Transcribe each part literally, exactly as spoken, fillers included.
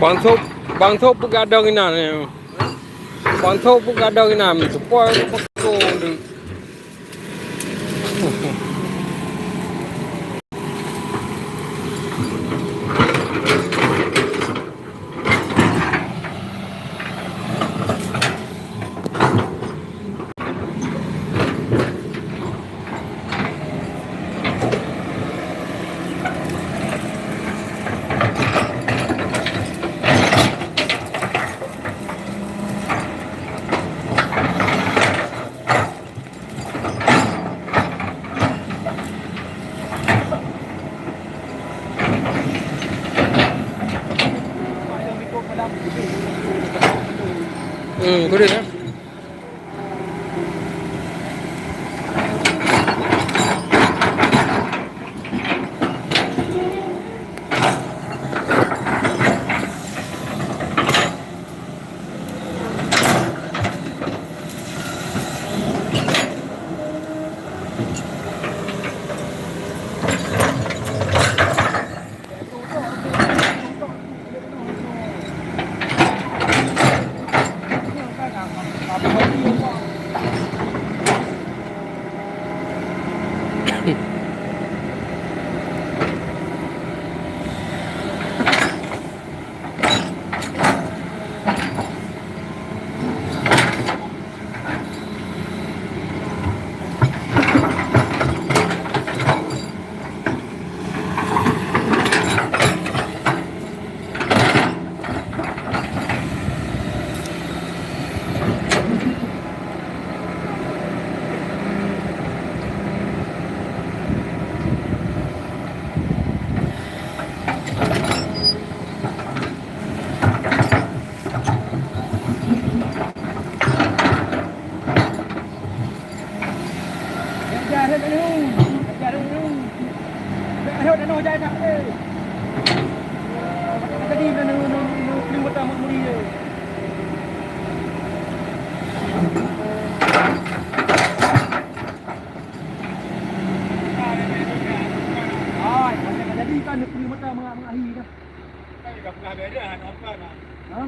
Bang Sop, Bang Sop peugadang inan. Bang Sop peugadang inan. Supaya peugadang. Hmm, betul ya. Hai, macam jadi kan dia punya mata mengah-mengahi dah. Kan dah pernah beres anak kau nah. Ha?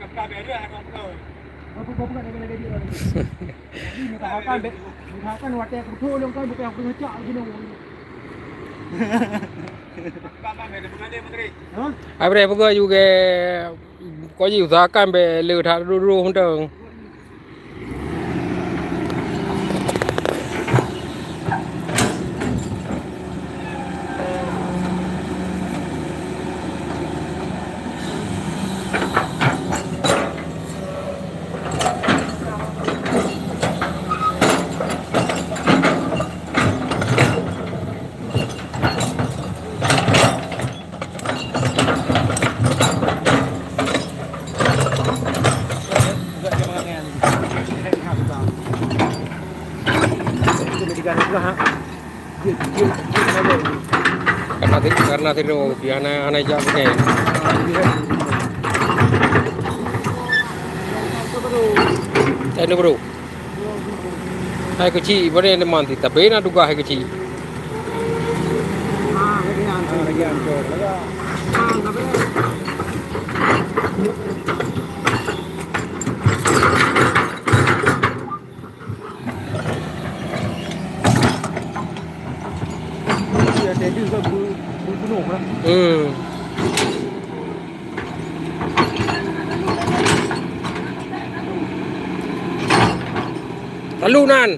Dah pernah beres anak kau. Apa, apa, apa, dah kena gaji orang ni. Jadi, minta hakan, be-, minta hakan watèe aku betul dong kan, bukan aku ngecak lagi dong. Apa, apa, dah pernah dia menteri? Ha? Ai, bre, peugah juga, kau ji usahakan be le that dulu, dulu, mantong. Karena ti-, karena tiru, dia hana, hana jak pakai. Eh, ni, bro. Hai keuchik, boleh teman, tapi na tugaih hai keuchik. Ya, tadi kan bu-, bu-, bunuh lah. Hmm. Lalu nan.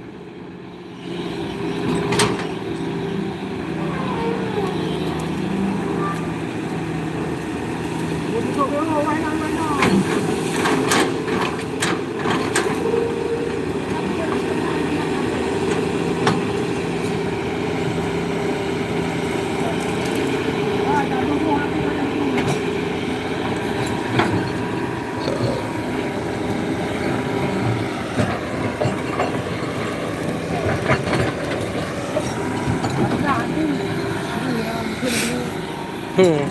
Hmm.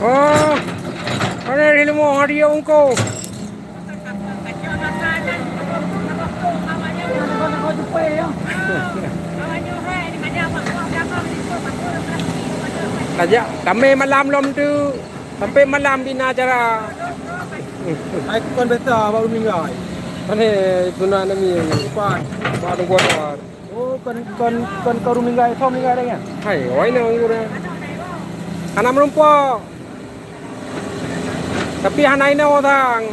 Oh, mana di lemo hari ya ungko? Tajak, kami malam lom tu. Sampai malam di na acara. Hai kon pesta baru minggai. Pane tuna nami. Pan. Baru gua luar. Oh, kon, kon, kon karu minggai, som minggai dah kan? Hai, wai na urang. Hana meureumpok. Tapi hana inoe sang.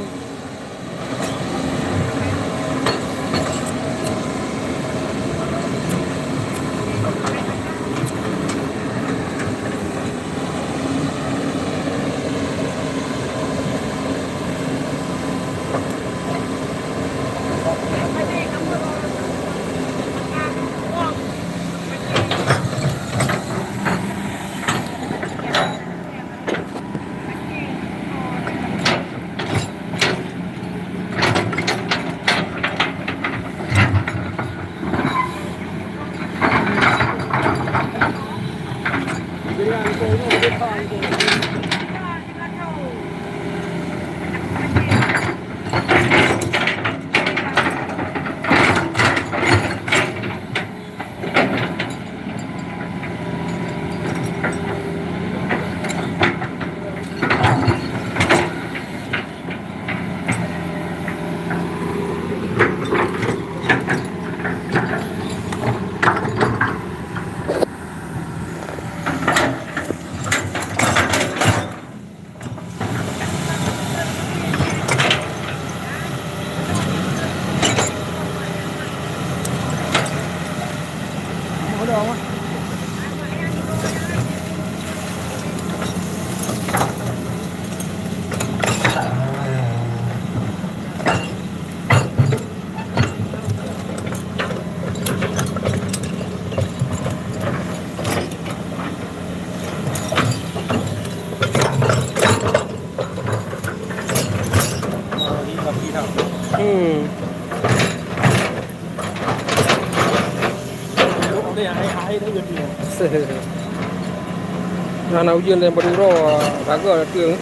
Nah, na ujeuen dan baru roh, raga dah tu.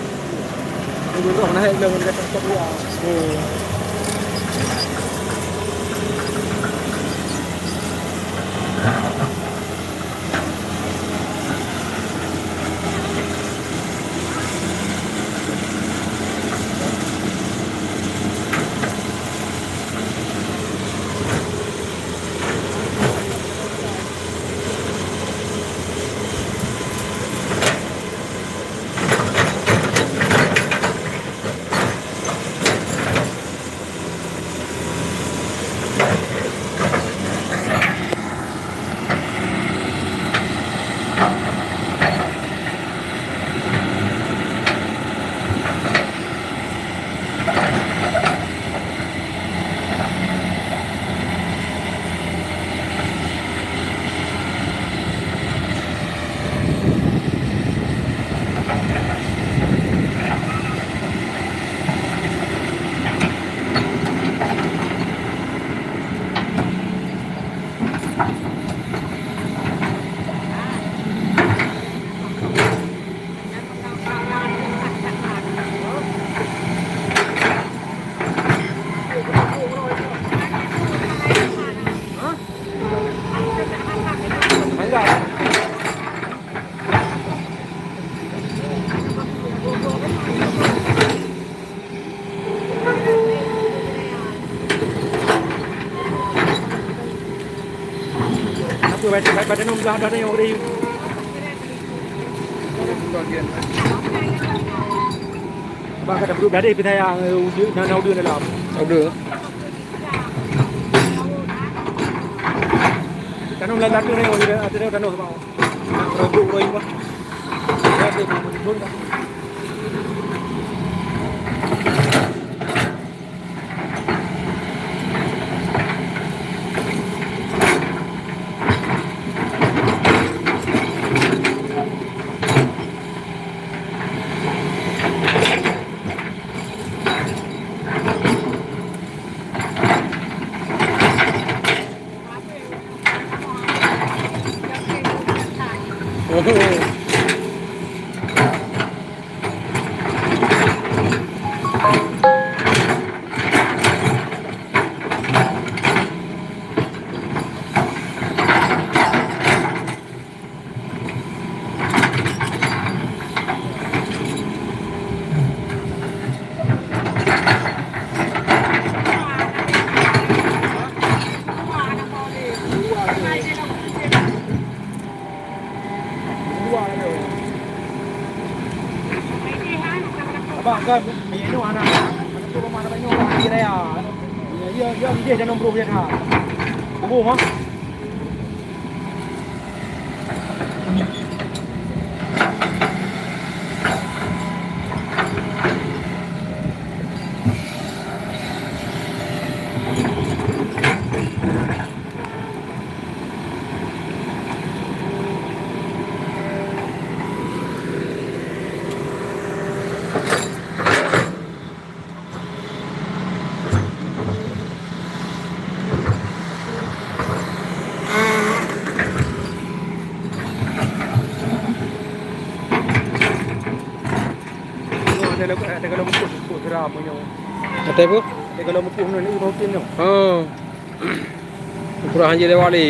Baru roh, naik dah, dah, dah, dah. Hmm. Apa baca, baca, baca nombor dah, dah, dah, yang orang. Bah, kata perut dah deh, pita yang, eh, udah, dah, dah, udah dalam. Udah. Tanam lah, dah, dah, dah, dah, dah, dah, dah. Abang kan, minyak inoe anak. Anak tu rumah anak inoe, anak dia raya. Ya, ya, ya, dia jangan buruk dia dah. Buruk, ha? Ada kalau, ada kalau mupuk, mupuk seram punya. Kata apa? Ada kalau mupuk ni, ni mungkin tu. Ha. Kurang aja lewat ni.